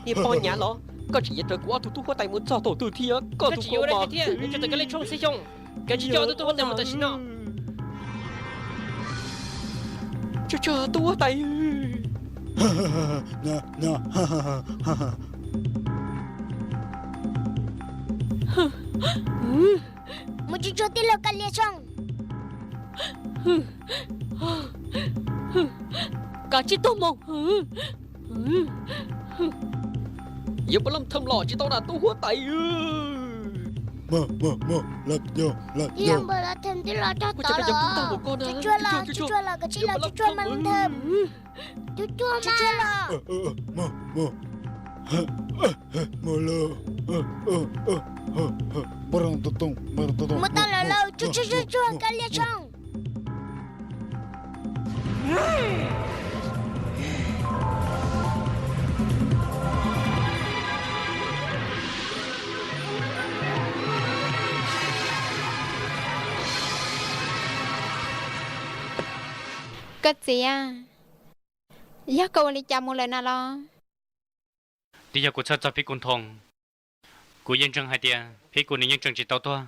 Niag poj nyav los, koj tseem yuav raws kuv ob tug tub huab tais mus txog thaum twg thiab? Koj tus kua muag thiab, tus koj li tshooj txhiab xyoo, koj tsis coj ob tug tub huab tais mus tam sim no. Tub huab tais. Mus tsuag tsuag tij laug Kab Lias Xyooj. Kav tsij tuag mus. Yuav puav leej tham los tsis tau na tub huab tais. Tsuag tsuag los, tsuag tsuag los, kav tsij los, tsuag tsuag mas tham. Tsuag tsuag mas. Mus tau lawm lauj, tsuag tsuag tsuag tsuag Kab Lias Xyooj. Koj txiv, yog koj ua li cas mus lawm na los? Twb yog kuv txhawj txog Phib Kus Nthoo. Kuv yeej ntseeg hais tias Phib Kus nws yeej tseem tsis tau tuag,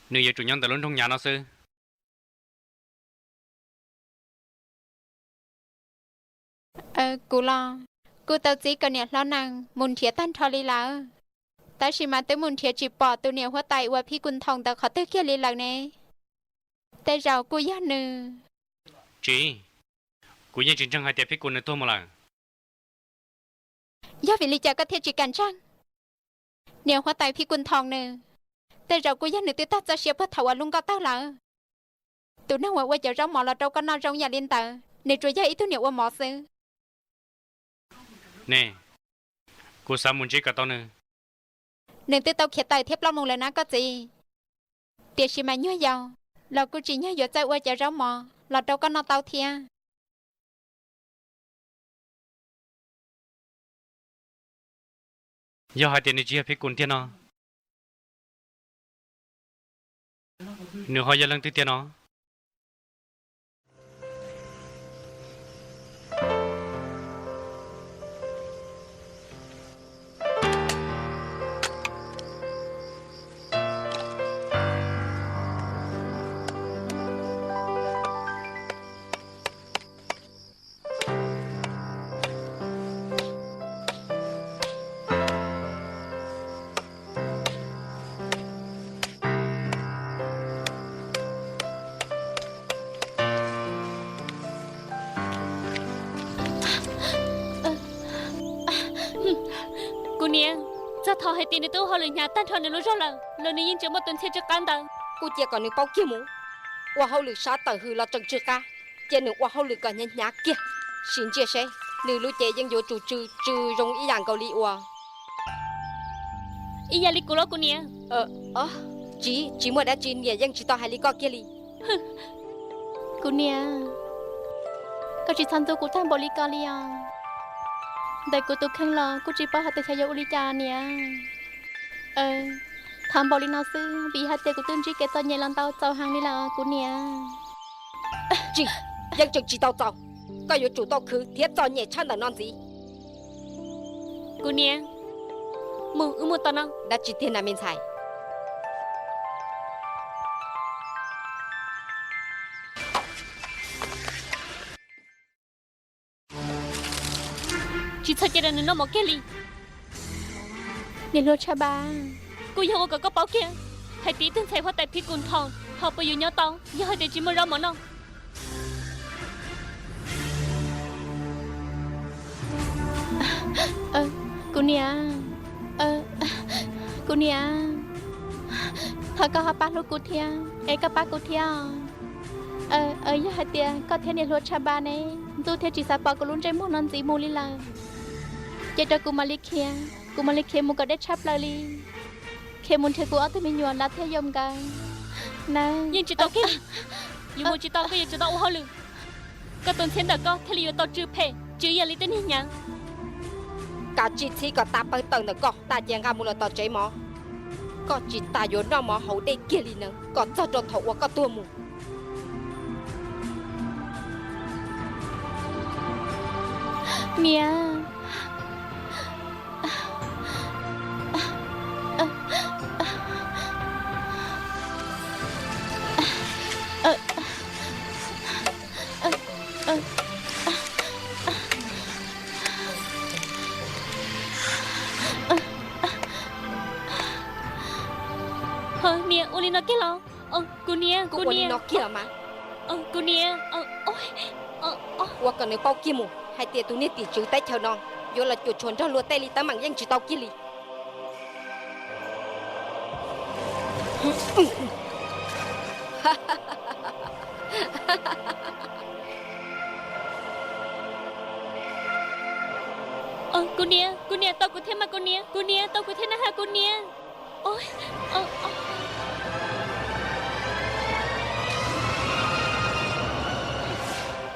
nws yuav tsum nyob ntawm lub nroog Nyav no xwb. Kuv los kuj tau txib kom niam hlob nees mus nrhiav tag nrho li lawm, tab sis mas twb mus nrhiav tsis pom tus niam huab tais uas Phib Kus Nthoo ntawd qhov twg kiag li lawm ne. Tej zaum kuj yog nws. Tsis, kuv yeej tsis ntseeg hais tias Phib Kus nws tuag mus lawm. Yog vim li cas koj thiaj tsis kam ntseeg? Niam huab tais Phib Kus Nthoo nws, tej zaum kuj yog nws twb tag txoj sia puag thaum uas lub nkoj tawg lawm. Tus neeg uas ua cov zaub mov los rau koj noj zoo yam li ntawd, nws tsuas yog ib tug niam ua mov xwb. Ne, kuv xav mus ntsib kom tau nws. Nws twb tau khiav tawm thiab ploj mus lawm na koj txiv. Tiam sis mas nyuag yaus los kuj tsim nyog yuav txawj ua cov zaub mov los rau koj noj tau thiab. Yog hais tias nws tsis yog Phib Kus tiag no, nws ho yog leej twg tiag no? Kuv niam, txog thaum hais tias nws twb ua hauj lwm hnyav tag nrho nws lub zog lawm los nws yeej tseem muaj tus ntxhiab tsw qab ntawd. Kuj cia kom nws paub kiag mus. Ua hauj lwm sab tawm hws los tseem tsw qab, cia nws ua hauj lwm kom hnyav hnyav kiag, sim ntsia seb nws lub cev yeej yuav tsum tsw tsw zoo ib yam nkaus li uas. Ib yam li kuv los kuv niam. Tsis, tsis muaj dab tsi, niam yeej tsis tau hais li koj kiag li. Kuv niam, koj tsis txhob ntxub kuv tag npaum li ko li os. Ntawm kuv tus kheej los kuj tsis paub hais tias xyov yuav ua li cas niam. Thov npaum li no xwb vim hais tias kuv twb ntsib kev txom nyem los ntau txaus heev li lawm kuv niam. Tsis, yeej tseem tsis tau txaus. Koj yuav tsum tau khwv thiab txom nyem tshaj ntawm no ntxiv. Kuv niam, mus, wb mus tom no. Dab tsi tiag na me ntxhais? Tsis txhob cia rau nws noj mov kiag li. Niam hluas Tshaj Npas, kuv yog ua kom koj paub kiag hais tias ib tug ntxhais huab tais Phib Kus Nthoo ho puas yuav nyob tau yog hais tias tsis muaj zaub mov noj? Kuv niam, kuv niam, thov koj ho pab hlub kuv thiab es koj pab kuv thiab os. Yog hais tias koj thiab niam hluas Tshaj Npas ne ntxub thiab tsis xav pom kuv lub ntsej muag no ntxiv mus li lawm, ces rau kuv mam li khiav, kuv mam li khiav mus kom deb tshaj plaws li, khiav mus nrhiav kuv ob tug me nyuam Lav thiab Yoos nkawd. Yeej tsis tau kiag li. Yus mus tsis tau koj yuav tsum tau ua hauj lwm. Koj tus ntxhiab ntawm koj thiaj li yuav tau tsw phem tsw ib yam li tej niag hnyav. Kav tsij txhib kom tas pawg tawm ntawm koj tas ces nqa mus lawm tom tsev mov. Koj tsis tas yuav noj mov haus dej kiag li na kom txog rau thaum uas koj tuag mus. Niam. Niam, ua li no kiag los? Kuv niam, kuv niam, kuv niam. Ua kom nws paub kiag mus hais tias tus niag tim tswv teb chaws no yuav los cuam tshuam nrog luag tej li teeb meem yeej tsis tau kiag li. Kuv niam, kuv niam, tau kuv thiab mas kuv niam, kuv niam, tau kuv thiab na ha kuv niam.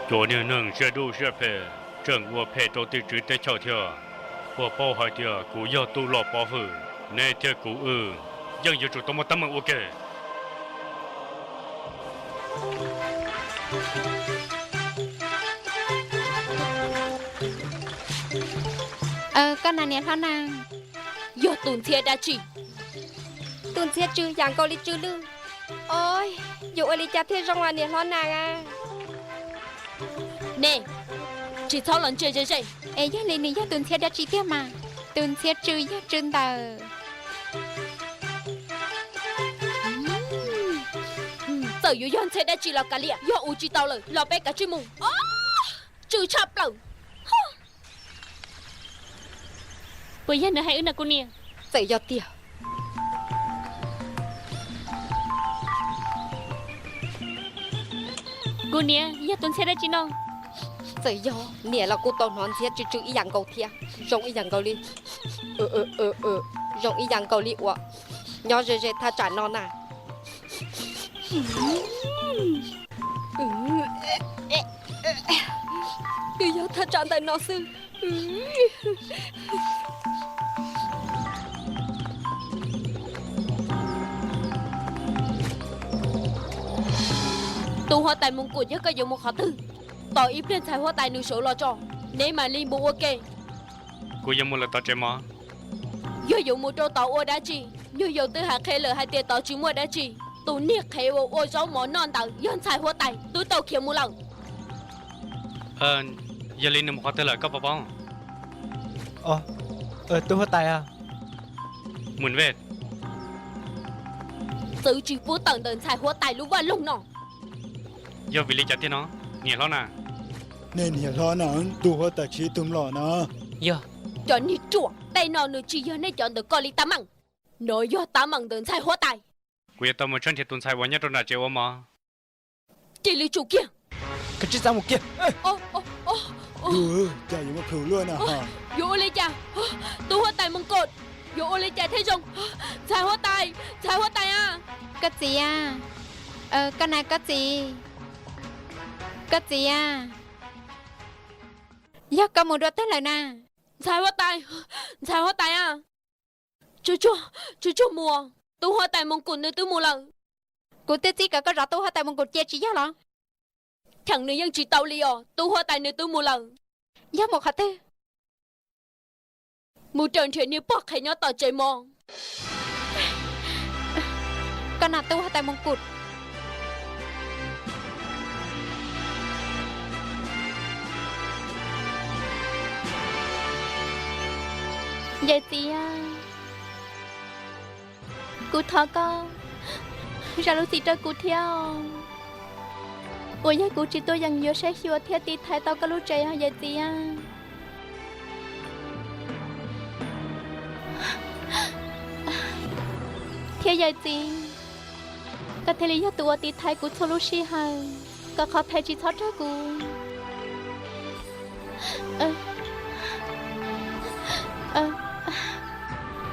Cov niag neeg siab dub siab phem tseem ua phem rau tim tswv teb chaws thiab. Puas paub hais tias kuv yog tus los pov hwm, neb thiab kuv wb yeej yuav tsum tau muaj teeb meem ua ke. Koj na niam hlob na. Yog tus ntxhiab dab tsi? Tus ntxhiab tsw yam nkaus li tsw lwj. Oj, yuav ua li cas thiaj zoo a niam hlob na? Nej tsis txhob los ntsia ze ze. Es yog li nws yog tus ntxhiab dab tsi tiag mas? Tus ntxhiab tsw yog tsw ntawm. Txawm yuav yog ntxhiab dab tsi los kav liam, yog ua tsis tau lawm los peb kav tsij mus. Tsw tshaj plaws. Puas yog nws hais wb na kuv niam? Txawm yog tiag. Kuv niam, yog tus ntxhiab dab tsi no? Txawm yog niam los kuj tau hnov ntxhiab tsw tsw ib yam nkaus thiab, zoo ib yam nkaus li, zoo ib yam nkaus li uas nyob ze ze thaj tsam no na. Twb yog thaj tsam ntawm no xwb. Tus huab tais Moos Kus, yog koj yuav mus qhov twg, tos ib pliag ntxhais huab tais nws sawv los tso, neb mam li mus ua ke. Kuv yuav mus lawm tom tsev mov. Yog yuav mus rau tod ua dab tsi? Nyuag yaus twb hais qhia lawm hais tias tod tsis muaj dab tsi. Tus niag qhev uas ua zaub mov noj ntawd yog ntxhais huab tais, twb tau khiav mus lawm. Yog li nws mus qhov twg lawm koj puas paub? Tub huab tais, txwv tsis pub tawm ntawm ntxhais huab tais lub vaj loog no. Yog vim li cas tiag no, niam hlob na? Nej niam hlob na, tub huab tais tsis yog tug mlom na. Yog. Cov niag ruam, tej no nws tsis yog nej cov ntawm ko li teeb meem, no yog teeb meem ntawm ntxhais huab tais. Kuv yuav tau mus tshawb nrhiav tus ntxhais uas nyob rau nram tsev ua mov. Cia li tsum kiag. Koj tsis xav mus kiag. Cas yuav muaj khwv luaj na. Yuav ua li cas? Tub huab tais Moos Kus, yuav ua li cas thiaj zoo? Ntxhais huab tais, ntxhais huab tais a. Koj txiv a, koj na koj txiv, koj txiv a, yog koj mus dua twg lawm na? Ntxhais huab tais, ntxhais huab tais a. Tsuag tsuag, tsuag tsuag mus, tub huab tais Moos Kus nws twb mus lawm. Kuv twb txib kom koj zov tub huab tais Moos Kus cia tsis yog los? Cheem nws yeej tsis tau li os, tub huab tais nws twb mus lawm. Yog mus qhov twg? Mus raws nrhiav niag pog qhev nyob tom tsev mov. Koj na tub huab tais Moos Kus. Yawm txiv, kuv thov koj zam lub txim rau kuv thiab. Uas yog kuv tsis tuaj yeem yuav saib xyuas thiab tiv thaiv tau koj lub tsev os yawm txiv. Thiab yawm txiv, koj thiaj li yog tus uas tiv thaiv kuv txhua lub sij hawm, kom qhov phem tsis txhob raug kuv.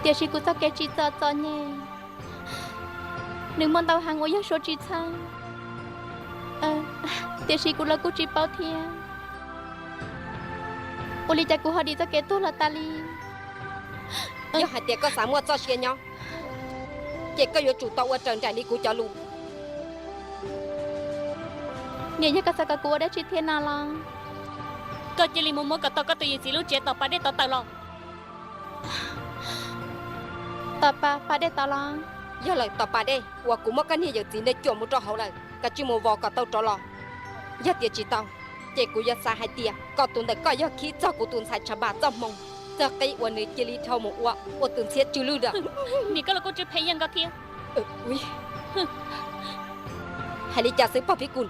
Tiam sis kuv txoj kev tsim txom txom nyem nws muaj ntau heev uas yog suav tsis txheeb. Tiam sis kuv los kuj tsis paub thiab. Ua li cas kuv ho dim txoj kev tuag los tas li? Yog hais tias koj xav muaj txoj sia nyob, ces koj yuav tsum tau ua raws nraim li kuv cov lus. Niam, yog koj xav kom kuv ua dab tsi thiab no los? Koj cia li mus muab kom tau koj tus yawm txiv lub tsev tom pas dej tod tawm los. Tom pas dej tod los? Yog lawm, tom pas dej uas kuv muab koj niag yawm txiv ntawd cuam mus rau hauv lawm, kav tsij mus vos kom tau rov los. Yog tias tsis tau, ces kuv yuav xav hais tias koj tus ntawm koj yog khib txog kuv tus ntxhais Tshav Npas txoj hmoo, txog qib uas nws cia li dhau mus ua ua tus ntxhiab tsw lwj lawm. Niam, koj los kuj tsw phem yam nkaus thiab. Hais li cas xwb pog Phib Kus?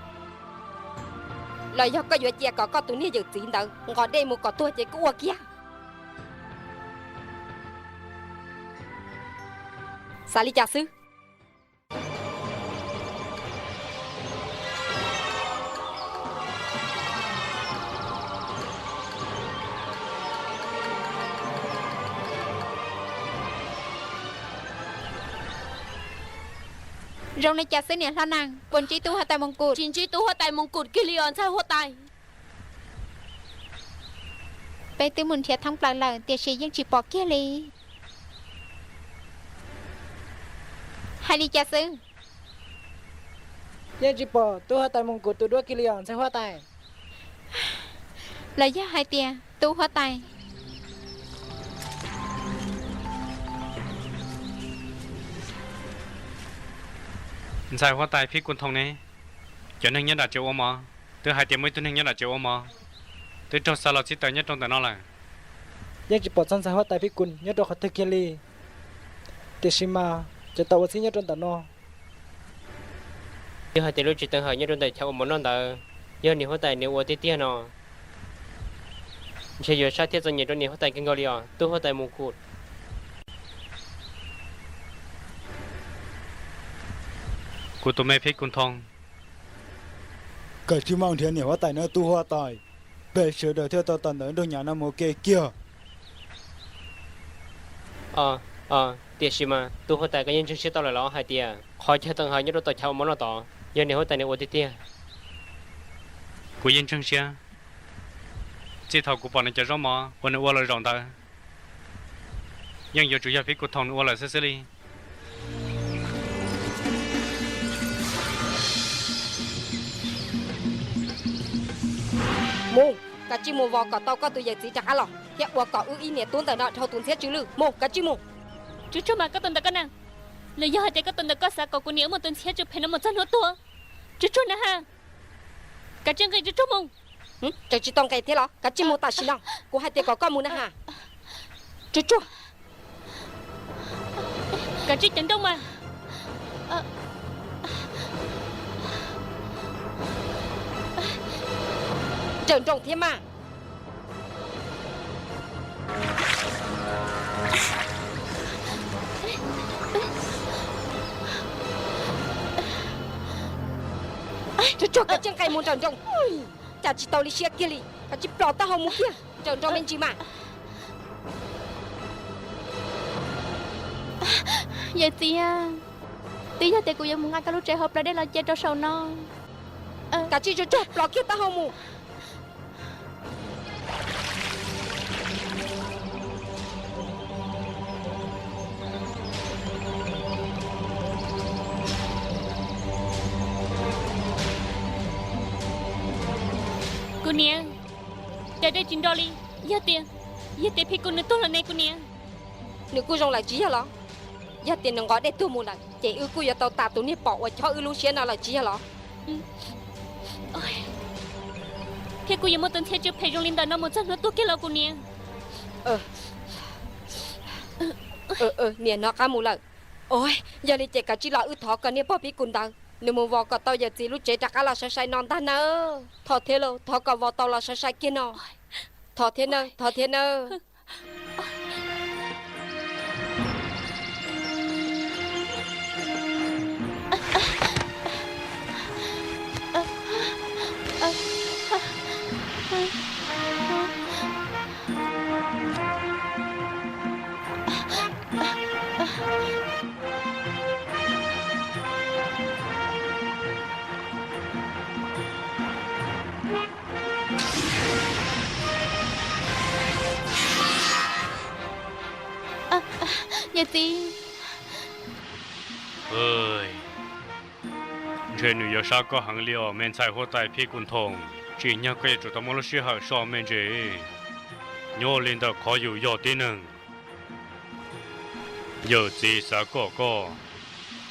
Los yog koj yuav cia kom koj tus niag yawm txiv ntawd nqos dej mus kom tuag ces kuj ua kiag? Xav li cas xwb? Zoo li cas xwb niam hlob neeg? Puas ntsib tub huab tais Moos Kus? Tsis ntsib tub huab tais Moos Kus kiag li os ntxhais huab tais. Peb twb mus nrhiav thoob plaws lawm tiam sis yeej tsis pom kiag li. Hais li cas xwb? Yeej tsis pom tub huab tais Moos Kus tus duab kiag li os ntxhais huab tais. Los yog hais tias tub huab tais? Ntxhais huab tais Phib Kus Thoo ne? Cov neeg nyob nram tsev ua mov, twb hais tias muaj ib tug neeg nyob nram tsev ua mov, twb raug xa los txhib tawm nyob rau ntawm no lawm. Yeej tsis pom txog ntxhais huab tais Phib Kus nyob rau qhov twg kiag li. Tiam sis mas cov tau ua txhib nyob rau ntawm no, yog hais tias lub tsev teev hawm nyob rau ntawm chav ua mov noj ntawd yog niam huab tais nws ua tiag tiag no, ntshe yuav sab thiab txom nyem rau niam huab tais kawg nkaus li os tub huab tais Moos Kus. Kuv tus me Phib Kus Thoo, koj tsis mam nrhiav niam huab tais no tub huab tais, peb sawv daws thiaj tau tawm ntawm nroog nyav no mus ua ke kiag. Tiam sis mas tub huab tais, koj yeej ntseeg siab tau lawm los hais tias qhov chaw teev hawm nyob rau tom chav ua mov noj tod yog niam huab tais nws ua tiag tiag? Kuv yeej ntseeg siab. Txij thaum kuv pom nws cov zaub mov uas nws ua los zaum ntawd, yeej yuav tsum yog Phib Kus Thoo nws ua lawm xwb xwb li. Mus, kav tsij mus vos kom tau koj tus yawm txiv rov qab los thiab ua kom wb ib niam tub ntawm no dhau tus ntxhiab tsw lwj. Mus, kav tsij mus. Tsuag tsuag mas koj tus ntawm koj na, los yog hais tias koj tus ntawm koj xav kom kuv niam muaj tus ntxhiab tsw phem no mus txog hnub tuag? Tsuag tsuag na ha, kav tsij nqis tsuag tsuag mus. Tseem tsis tau nqis thiab los? Kav tsij mus tam sim no, kuv hais tias kom koj mus na ha. Tsuag tsuag, kav tsij cov nrooj mas. Nrawm nrooj thiab mas. Tsuag tsuag, kav tsij nqis mus nrawm nrooj. Cas tsis tau li siab kiag li, kav tsij plos taub hau mus kiag nrawm nrooj me ntsis mas. Yawm txiv, twb yog tias kuv yuav mus nqa koj lub tsev hauv plawv dej los cia rau saum no. Kav tsij tsuag tsuag plos kiag taub hau mus. Kuv niam, cas dej tsis nro li? Yog tias, yog tias Phij Kus nws tuag los ne kuv niam? Nws kuj zoo lawm tsis yog los? Yog tias nws nqos dej tuag mus lawm ces wb kuj yuav tau tas tus niag pom uas chob wb lub siab no lawm tsis yog los? Thiab kuj yuav muaj tus ntxhiab tsw phem zoo li ntawm no mus txog hnub tuag kiag los kuv niam? Niam hnov qab mus lawm. Yog li ces kav tsij los wb thov kom niag pog Phij Kus ntawd nws mus vos kom tau yawm txiv lub tsev rov qab los sai sai no ntag nawb. Thov thiab lauj, thov kom vos tau los sai sai kiag no. Thov thiab nawb, thov thiab nawb. Yawm txiv, ntshe nws yuav sab koj heev li os me ntxhais huab tais Phij Kus Thoom. Tsim nyog koj yuav tsum tau muaj lub sij hawm so me ntsis. Nyob li ntawm qhov yus yog tib neeg, yawm txiv xav kom koj,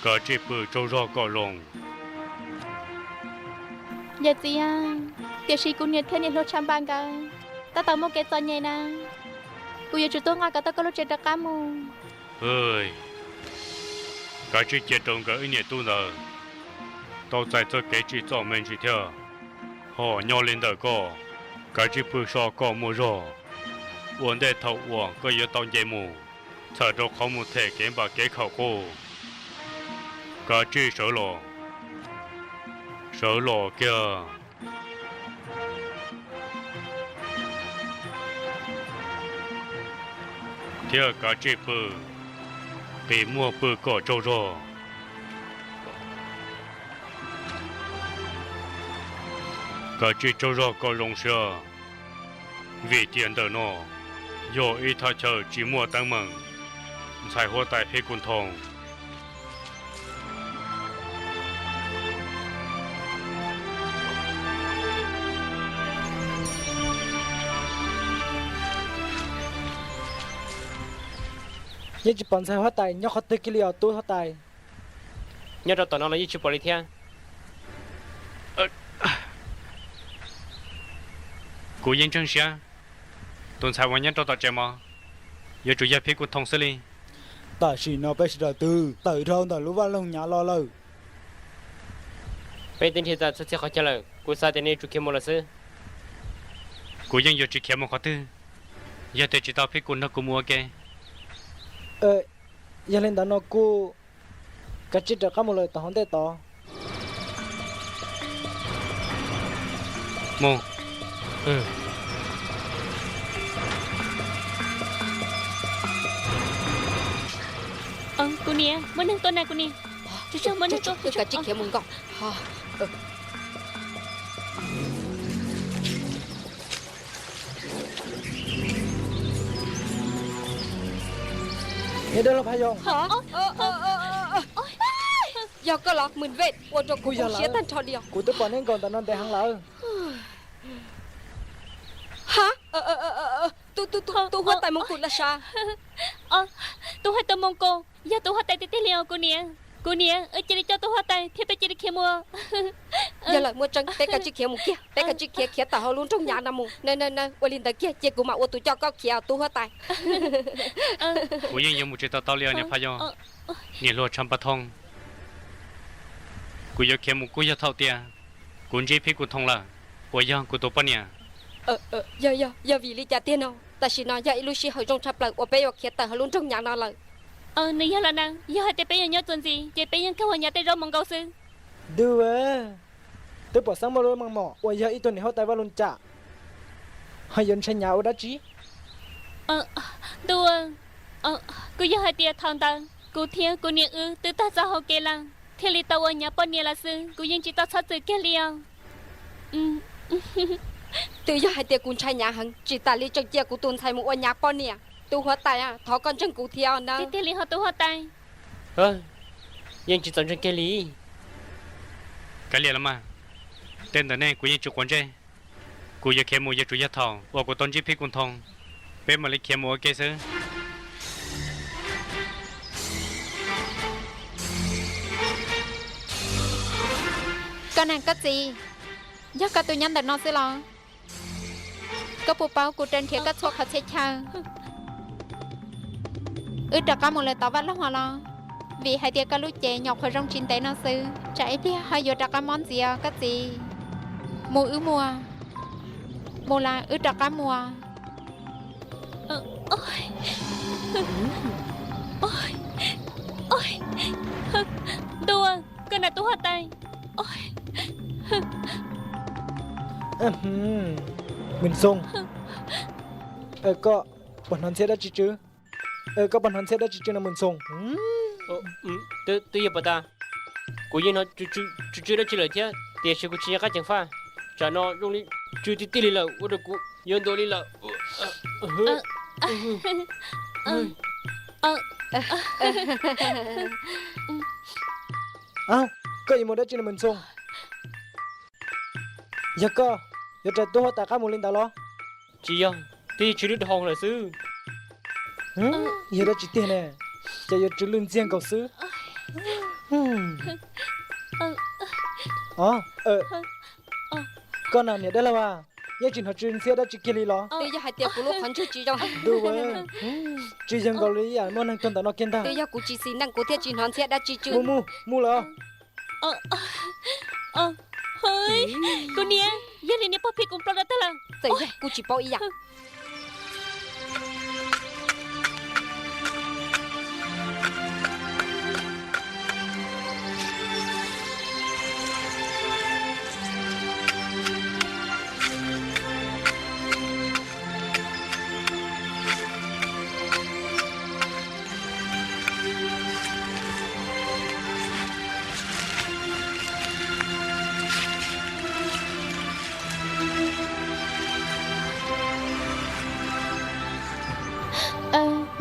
kav tsij pw tsaug zog kom zoo. Yawm txiv, tiam sis kuv niam thiab niam hluas Tshav Npas nkawd tab tom muaj kev txom nyem na, kuv yuav tsum tuaj nqa nkawd tau koj lub tsev rov qab mus. Kav tsij cia rau nkawd ib niam tub ntawd tau txais txoj kev tsim txom me ntsis thiab. Ho nyob li ntawm koj, kav tsij pw so kom muaj zog. Ua ntej thaum uas koj yuav tau nce mus, txhawm rau qhov mus them kev npam kev khaum qub, kav tsij sawv los, sawv los kiag, thiab kav tsij pw, qi muag pw kom tsaug zog. Kav tsij tsaug zog kom zoo siab, vim tias ntawm no yog ib thaj chaw tsis muaj teeb meem. Ntxhais huab tais Phib Kuj Thoo, yeej tsis pom ntxhais huab tais nyob qhov twg kiag li os tub huab tais. Nyob rau tom no los yeej tsis pom li thiab. Kuv yeej ntseeg siab, tus ntxhais uas nyob rau tom tsev mov yuav tsum yog Phib Kuj Thoo xwb li. Tam sim no peb sawv daws twb tawm dhau ntawm lub vaj loog nyav los lawm. Peb twb nrhiav txog txhua txhia qhov chaw lawm, kuv xav tias nws yuav tsum khiav mus lawm xwb. Kuv yeej yuav tsis khiav mus qhov twg, yog tias tsis tau Phib Kuj nrog kuv mus ua ke. Yog li ntawd no kuj kav tsij rov qab mus lawm tom hauv ntej tod. Mus. Kuv niam, muaj neeg tuaj na kuv niam. Tsuag tsuag, muaj neeg tuaj, kav tsij khiav mus nkaum. Niam dab laug Phaj Yoo. Yog koj los Mws Vej, ua rau kuv tu siab tag nrho li os. Kuv twb pom neb nkaum ntawm no ntev heev lawm. Ha, tus huab tais Moos Kus los sav. Tus huab tais Moos Kus, yog tus huab tais tiag tiag li os kuv niam. Kuv niam, wb cia li coj tus huab tais thiab peb cia li khiav mus. Yog lawm, muaj tseeb, peb kav tsij khiav mus kiag, peb kav tsij khiav khiav tawm hauv lub nroog Nyav no mus. Nawb, nawb, nawb, ua li ntawd kiag cia kuv mam ua tus coj koj khiav tus huab tais. Kuv yeej yuav mus tsis tau tau li os niam Phaj Yoo, niam hluas Tshav Npas Thoo. Kuv yuav khiav mus kuj yog thaum tias kuv ntsib Phib Kuj Thoo lawm, uas yog kuv tus poj niam. Yog, yog vim li cas tiag no? Tam sim no yog ib lub sij hawm zoo tshaj plaws uas peb yuav khiav tawm hauv lub nroog Nyav no lawm. Nws yog los na, yog hais tias peb yuav nyob txuas ntxiv ces peb yeej kawg ua Nyav tej zaub mus nkaus xwb. Ntuj, twb pom xeeb muaj lub meej mom uas yog ib tug niam huab tais Vaj Lug Cam, ho yuav ntshai Nyav ua dab tsi? Ntuj, kuj yog hais tias thaum ntawd kuv thiab kuv niam wb twb tag txoj hau kev lawm, thiaj li tau ua Nyav poj niam lawm xwb, kuv yeej tsis tau txhob txwm kiag li os. Twb yog hais tias kuv ntshai Nyav heev, tsis tas li tseem cia kuv tus ntxhais mus ua Nyav poj niam. Tus huab tais, thov koj ntseeg kuv thiab nawb. Tiag tiag li ho tus huab tais. Yeej tsis txaus ntseeg kiag li. Kav liam los mas, tej ntawm nej kuv yeej tsis quav ntsej. Kuv yuav khiav mus yuav tsum yog thaum uas kuv tau ntsib Phib Kuj Thoo, peb mam li khiav mus ua ke xwb. Koj neeg koj txiv, yog koj tus nyob ntawm no xwb los? Koj puas paub kuv raws nrhiav koj txhua qhov txhia chaw, wb rov qab mus lawm tom vaj loog los? Vim hais tias koj lub cev nyuam qhuav zoo tsis ntev no xwb, tsam ib pliag ho yuav rov qab mob ntxiv os koj txiv. Mus wb mus, mus lawm wb rov qab mus. Ntuj, koj na tus huab tais. Mws Ntxoo, koj puas hnov ntxhiab dab tsi tsw? Koj puas hnov ntxhiab dab tsi tsw no Mws Ntxoo? Twb yog puas tas, kuv yeej hnov tsw tsw dab tsi lawm thiab, tiam sis kuv tsis nco qab ceev faj. Tsam no zoo li tsw tiag tiag li lawm ua rau kuv yuav ntuav li lawm. Koj yuav mus dab tsi no Mws Ntxoo? Yog koj, yuav raws tus huab tais qab mus li ntawd los? Tsis yog, twb yog tsw lwj dhau lawm xwb. Yog dab tsi tiag ne? Ces yuav tsw lwj ntxiag nkaus xwb. Koj na niam dab laug a, yeej tsis hnov tsw ntxhiab dab tsi kiag li los? Twb yog hais tias kuv lub qhov ntswg tsis zoo. Ntuj, tsis yog nkaus li ib yam muaj neeg tuag ntawm no kiag ntag. Twb yog kuv tsis xis neej kuv thiaj tsis hnov ntxhiab dab tsi tsw. Mus mus mus lawm. Kuv niam, yog li niam pog phi kuv nplua rau tag lawm. Txawm yog kuj tsis paub ib yam.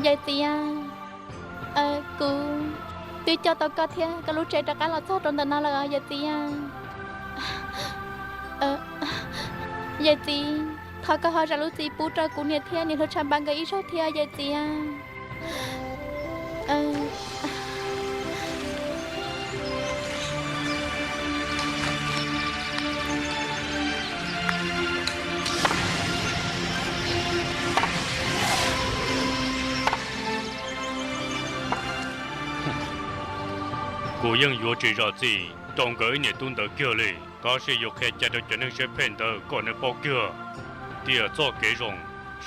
Yawm txiv, kuv twb coj tau koj thiab koj lub tsev rov qab los txog rau ntawm no lawm yawm txiv. Yawm txiv, thov koj ho zam lub txim pub rau kuv niam thiab niam hluas Tshav Npas nkawd ib zaug thiab yawm txiv. Kuv yeej yuav tsis zam txim rau nkawd ib niam tub ntawd kiag li. Tab sis yuav qhia cai rau cov neeg siab phem ntawd kom nws paub kiag tias txoj kev zoo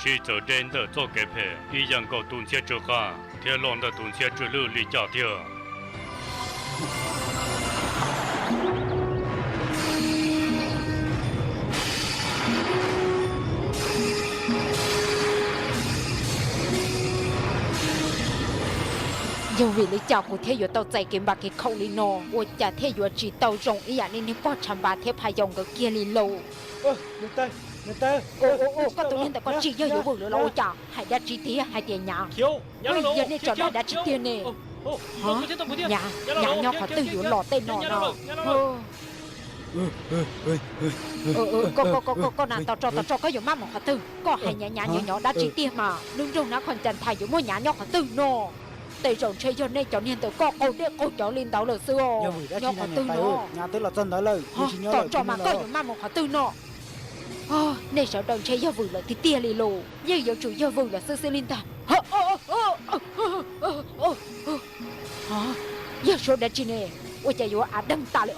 sib txawv deb ntawm txoj kev phem ib yam nkaus tus ntxhiab tsw qab thiab los ntawm tus ntxhiab tsw lwj li cas tiag. Yog vim li cas kuv thiaj yuav tau txais kev npam kev khaum li no? Ua cas thiaj yuav tsis tau zoo ib yam li niag pog Tshav Npas thiab Phas Yos nkawd kiag li lauj? Koj tus niag ntawm koj tsis yog yuav vwm lawm los ua cas? Hais dab tsi tiag hais tias nyav? Yog nej tso dag dab tsi tiag ne? Nyav, nyav nyob qhov twg yuav los tej no no? Koj na, tos tso tos tso, koj yuav maj mus qhov twg? Koj hais nyav nyav nyob nyob dab tsi tiag mas? Lub nroog Nab Qhos Ncas Nthas yuav muaj nyav nyob qhov twg no? Tej zaum ntshe yog nej cov niag ntawd koj qaug dej qaug cawv li ntawd lawm xwb os. Nyob qhov twg no? Tos tso mas koj yuav maj mus qhov twg no? Nej sawv daws ntshe yog vwm lawm tiag tiag li lauj. Yeej yuav tsum yog vwm lawm xwb xwb li ntag. Yog suab dab tsi ne? Ua cas yuav av deeg tas li?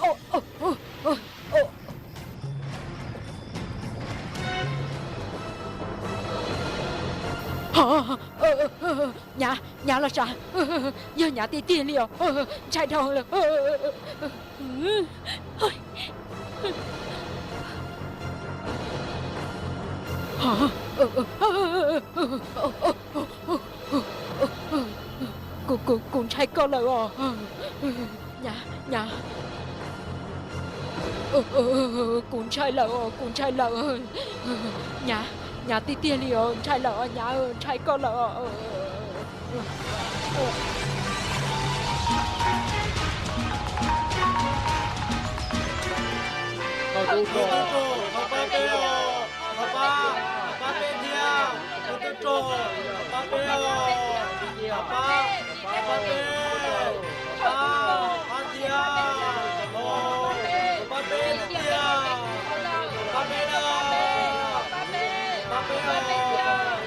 Nyav, nyav los sav, yog nyav tiag tiag li os, ntshai dhau lawm. Kuv, kuv, kuv ntshai koj lawm os. Nyav, nyav. Kuv ntshai lawm os, kuv ntshai lawm. Nyav, nyav tiag tiag li os, ntshai lawm os, nyav, ntshai koj lawm os. Tus tub rog, thov pab peb os, thov pab, thov pab peb thiab, tus tub rog, thov pab peb os, thov pab, thov pab peb, thov pab, pab thiab, thov pab peb thiab, thov pab peb na, pab peb os.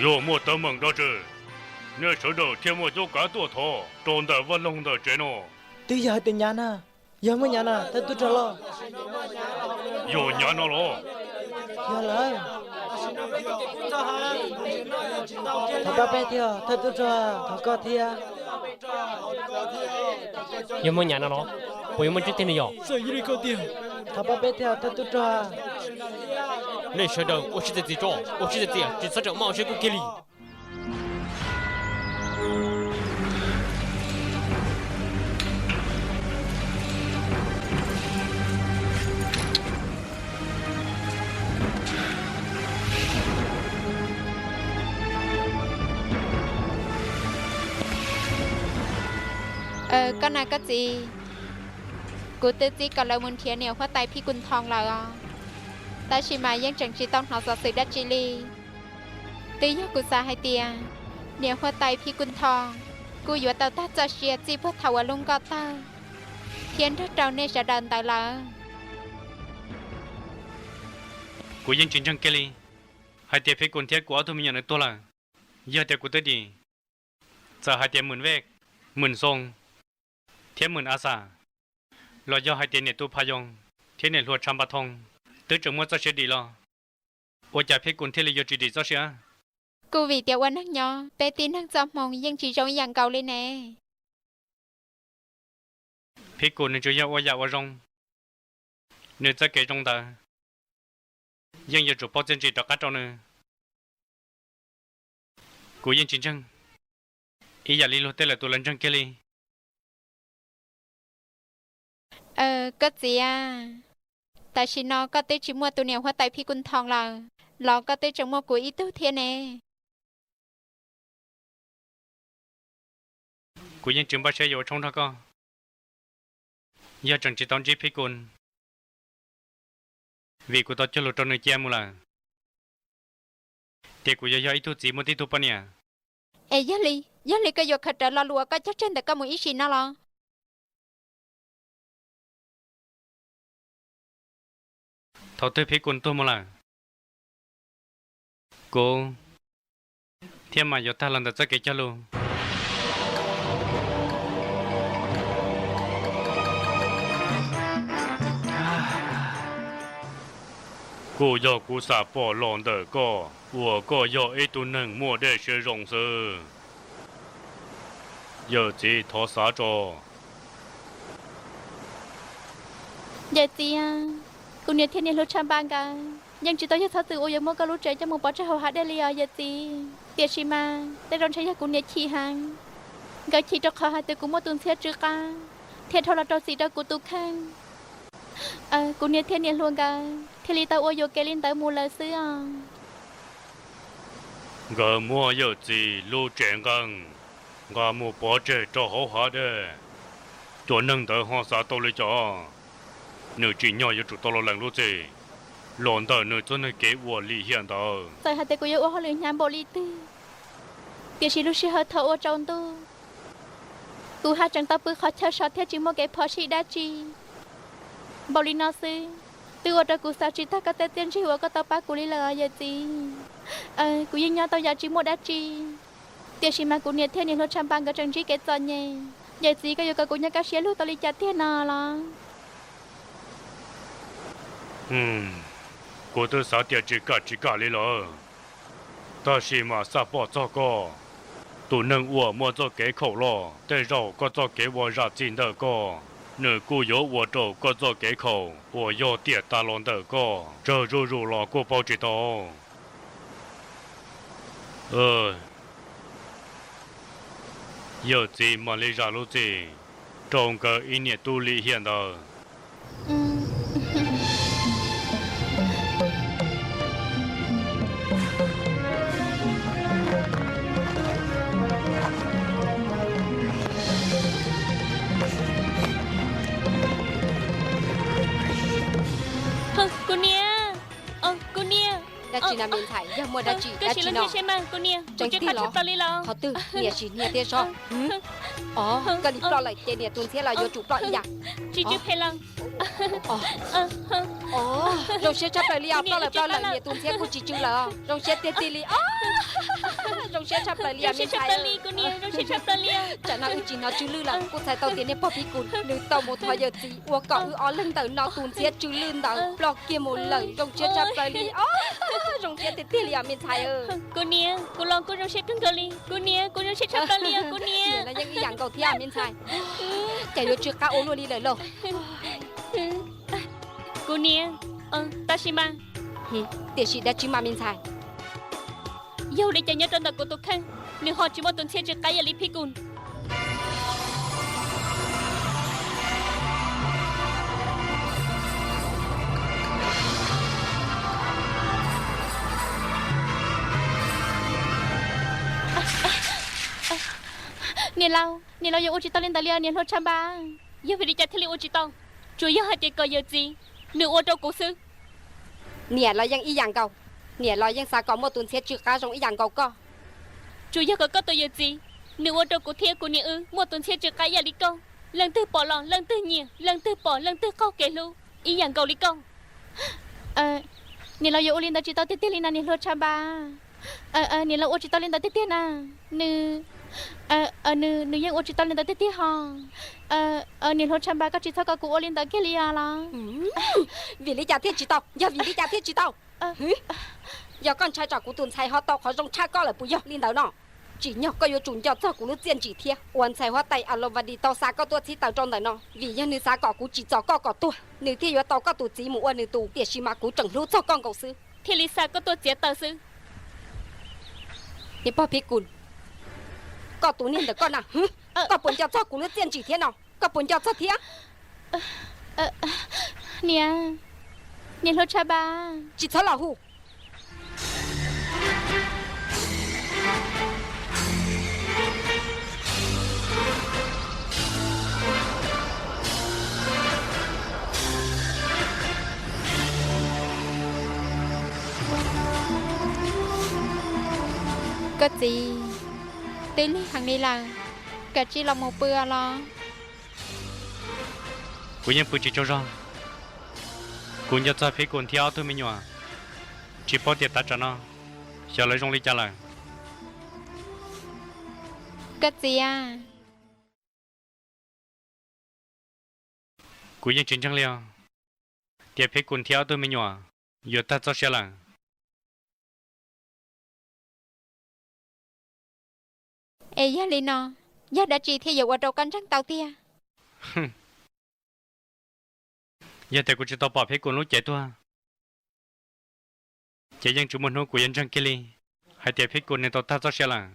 Yog muaj teeb meem dab tsi, nej sawv daws thiaj muaj cuab kav tuaj thov rau ntawm vaj loog ntawm tsev no. Twb yog hais tias nyav na, yog muaj nyav na thawj tub rog los? Yog nyav no los? Yog lawm. Thov pab peb thiab thawj tub rog, thov koj thiab. Yog muaj nyav no los? Puas yuav muaj tseeb tiag ne yog? Thov pab peb thiab thawj tub rog. Nej sawv daws ua siab txias txias tso, ua siab txias txias, tsis txhob rawm maj ua siab kub kiag li. Koj na koj txiv, kuv twb txib kom lawv mus nrhiav niam huab tais Phij Kus Thoo lawm os, tab sis mas yeej tseem tsis tau hnov xov xwm dab tsi li. Twb yog kuv xav hais tias niam huab tais Phij Kus Thoo kuj yuav tau tag txoj sia txij puag thaum uas lub nkoj tawg thiab nrog rau nej sawv daws ntawd lawm. Kuv yeej tsis ntseeg kiag li hais tias Phij Kus thiab kuv ob tug me nyuam nws tuag lawm. Yog tias kuv twb dim, txawm hais tias Mws Vej, Mws Xoo thiab Mws A Xas, los yog hais tias niam tus Pha Yoo thiab niam hluas Tsha Npa Thoo twb tseem muaj txoj sia dim los, ua cas Phij Kus thiaj li yuav tsis dim txoj sia? Kuj vim tias ua neeg nyob peb tib neeg txoj hmoo yeej tsis zoo ib yam nkaus li ne. Phij Kus nws tsuas yog ua yam ua zoo, nws txoj kev zoo ntawd yeej yuav tsum pauj txiaj ntsig rov qab rau nws. Kuv yeej tsis ntseeg ib yam li luag tej lawm tus lawv ntseeg kiag li. Koj txiv, tam sim no koj twb tsis muaj tus niam huab tais Phij Kus Thoo lawm los koj twb tseem muaj kuv ib tug thiab ne. Kuv yeej tsis npaj siab yuav ua tshoob nrog koj. Yog tseem tsis tau ntsib Phij Kus, vim kuv tau cog lus rau nws cia mus lawm, tias kuv yuav yog ib tug txiv muaj tib tug poj niam. Es yog li, yog li koj yuav khaws rawv lo lus uas koj cog tseg ntawm koj mus ib sim no los? Thaum twg Phij Kus tuag mus lawm, kuv thiaj mam yuav tag los ntawm txoj kev cog lus. Kuj yog kuv xam pom los ntawm koj uas koj yog ib tug neeg muaj dej siab zoo xwb. Yawm txiv thov xav tso. Yawm txiv, kuv niam thiab niam hluas Tsha Npa nkawd yeej tsis tau yog txhob txwm uas yuav muab koj lub tsev coj mus pov tseg hauv hav dej li os yawm txiv. Tiam sis mas tej zaum ntshe yog kuv niam chim heev, nkawd chim rau qhov hais tias kuv muaj tus ntxhiab tsw qab thiaj dhau los rau txim rau kuv tus kheej. Kuv niam thiab niam hluas nkawd thiaj li tau ua yuam kev li ntawd mus lawm xwb os. Nkawd muab yawm txiv lub tsev nqeeb nqa mus pov tseg rau hauv hav dej. Cov neeg ntawd ho xav tau li cas? Nws tsim nyog yuav tsum tau los lees lub txim los ntawm nws txoj neeg kev ua lim hiam ntawd. Txawm hais tias kuv yuav ua hauj lwm hnyav npaum li twg, tiam sis lub sij hawm thaum ua tsaus ntuj, kuv haj tseem tau pw qhov chaw sov thiab tsis muaj kev phom sij dab tsi. Npaum li no xwb, twb ua rau kuv xav tsis tag koj tej txiaj ntsig uas koj tau pab kuv li lawm os yawm txiv. Kuv yeej nyob tau yam tsis muaj dab tsi, tiam sis mas kuv niam thiab niam hluas Tsha Npa nkawd tseem ntsib kev txom nyem. Yawm txiv, koj yuav kom kuv nyob kaj siab lug tau li cas tiag no los? Kuv twb xav tias tsis kam tsis kam li lawm, tab sis mas xam pom txog koj, tus neeg uas muaj txoj kev khaum loj, tej zaum koj txoj kev ua zam txim ntawm koj, nws kuj yuav ua rau koj txoj kev khaum uas yog tiam tas los ntawm koj tsawg zuj zus los kuj pauj tsis tau. Yawm txiv mam li zam lub txim rau nkawd ib niam tub lim hiam ntawd. Kuv niam, kuv niam. Dab tsi no me ntxhais, yog muaj dab tsi dab tsi no? Tseem tig los qhov twg, niam sim hnia thiab sob. Os, koj li ploj lawm ces niam tus ntxhiab los yuav tsum ploj ib yam. Os, zoo siab tshaj plaws li os, ploj lawm ploj lawm niam tus ntxhiab kuj tsis tsw lawm os, zoo siab tiag tiag li os. Zoo siab tshaj plaws li os me ntxhais. Tsam no wb tsis hnov tsw lwj lawm, kuj txhais tau tias niag pog Phij Kus nws tau mus thov yawm txiv ua kom wb ob leeg ntawm no tus ntxhiab tsw lwj ntawd ploj kiag mus lawm, zoo siab tshaj plaws li os. Zoo siab tiag tiag li os me ntxhais. Kuv niam, kuv los kuj zoo siab kawg nkaus li kuv niam, kuv zoo siab tshaj plaws li os kuv niam. Nim no yeej ib yam nkaus thiab me ntxhais. Cas yuav tsw qab ua luaj li lawm lauj? Kuv niam, tab sis mas. Tiam sis dab tsi mas me ntxhais? Yog li cas nyob rau ntawm kuv tus kheej, nws ho tsis muaj tus ntxhiab tsw qab ib yam li Phij Kus? Niam laus, niam laus yuav ua tsis tau li ntawd li os niam hluas Tsha Npas. Yog vim li cas thiaj li ua tsis tau? Tsuas yog hais tias kom yawm txiv nws ua rau kuv xwb. Niam los yeej ib yam nkaus, niam los yeej xav kom muaj tus ntxhiab tsw qab zoo ib yam nkaus koj. Tsuas yog kom koj tus yawm txiv nws ua rau kuv thiab kuv niam wb muaj tus ntxhiab tsw qab ib yam li koj. Leej twg pom los leej twg nyiam, leej twg pom leej twg qaug kev hlub ib yam nkaus li koj. Niam laus yuav ua li ntawd tsis tau tiag tiag li na niam hluas Tsha Npas. Niam laus ua tsis tau li ntawd tiag tiag na. Nws, nws, nws yeej ua tsis tau li ntawd tiag tiag ho. Niam hluas Tsha Npas, koj tsis txhob kom kuv ua li ntawd kiag li os los? Vim li cas thiaj tsis tau? Yog vim li cas thiaj tsis tau? Yog koj ntshai tsam kuv tus ntxhais ho tau qhov zoo tshaj koj lawm puas yog li ntawd no? Tsim nyog koj yuav tsum nco txog kuv lub txiaj ntsim thiab uas ntxhais huab tais Alonvadis tau xa koj tuaj txhib taws rau ntawm no, vim yog nws xav kom kuv tsim txom koj kom tuag, nws thiaj yuav tau koj tus txiv mus ua nws tus, tiam sis mas kuv tseem hlub txog koj nkaus xwb. Thiaj li xa koj tuaj txiav taws xwb. Niag pog Phiv Kus, koj tus neeg ntawm koj na, koj puas nco txog kuv lub txiaj ntsim thiab no? Koj puas nco txog thiab? Niam, niam hluas Tsha Npas. Tsis txhob los hu. Koj txiv, twb lig heev li lawm, kav tsij los mus pw los. Kuv yeej pw tsis tsaug zog. Kuv nco txog Phiv Kus thiab ob tug me nyuam, tsis paub tias tav tsam no xyov lawv zoo li cas lawm. Koj txiv a, kuv yeej tsis ntseeg li os, tias Phiv Kus thiab ob tug me nyuam yuav tag txoj sia lawm. Es yog li no, yog dab tsi thiaj yuav ua rau koj ntseeg tau tiag? Yog tias kuv tsis tau pom Phiv Kus lub cev tuag, ces yeej tsis muaj hnub kuv yuav ntseeg kiag li hais tias Phiv Kus nws tau tag txoj sia lawm.